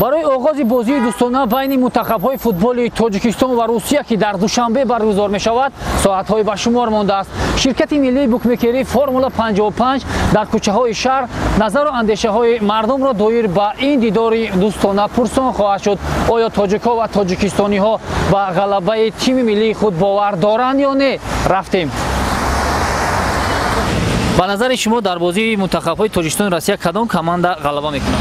Барои оғози бозии дӯстона байни мунтахабҳои футболи Тоҷикистон ва Русия, ки дар Душанбе баргузор мешавад, соатҳои ба шумор мондааст. Ширкати миллии букмекерӣ Формула 55 дар кӯчаҳои шаҳр назару андешаҳои мардумро доир ба ин дидори дӯстона пурсон хоҳад шуд. Оё тоҷикҳо ва тоҷикистониҳо ба ғалабаи тими миллии худ бовар доранд ё не? Рафтем. Ба назари шумо, дар бозии мунтахабҳои Тоҷикистону Россия кадом команда ғалаба мекунад?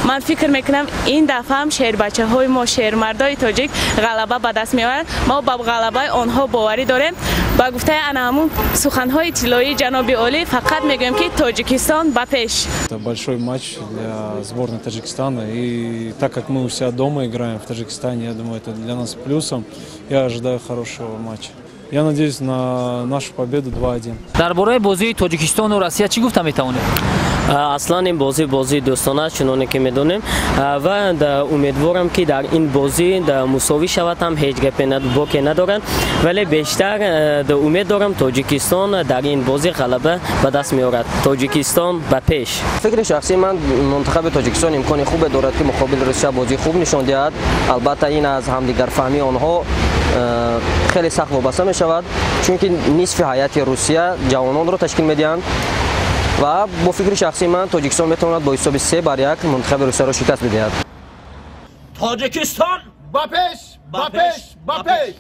Ман фикр мекунам, ин дафъа ҳам шербачаҳои мо, шермардои тоҷик ғалаба ба даст меоранд. Мо ба ғалабаи онҳо боварӣ дорем. Ба гуфтаи ана ҳамун суханҳои тиллоии ҷаноби олӣ фақат мегӯем, ки Тоҷикистон ба пеш. Это большой матч для сборной Таджикистана. И так как мы у себя дома играем, в Таджикистане, я думаю, это для нас плюсом. Я ожидаю хорошего матча. Я надеюсь на нашу победу 2-1. Дар бораи бозии Тоҷикистону Россия чӣ гуфта метавонед? Аслан ин бозӣ бозии дӯстона аст, чуноне ки медонем, ва умедворам, ки дар ин бозӣ мусовӣ шавад ҳам, ҳеҷ гапе боке надорад, вале бештар умед дорам, Тоҷикистон дар ин бозӣ ғалаба ба даст меорад. Тоҷикистон ба пеш! Фикри шахсии ман, мунтахаби Тоҷикистон имкони хубе дорад, ки муқобили Русия бозии хуб нишон диҳад. Албатта, ин аз ҳамдигарфаҳмии онҳо хеле сахт вобаста мешавад, чунки нисфи ҳайати Русия ҷавононро ташкил медиҳанд ва бо фикри шахсии ман, Тоҷикистон метавонад бо ҳисоби 3-1 мунтахаби Русияро шикаст бидиҳад. Тоҷикистон ба пеш, ба пеш, ба пеш!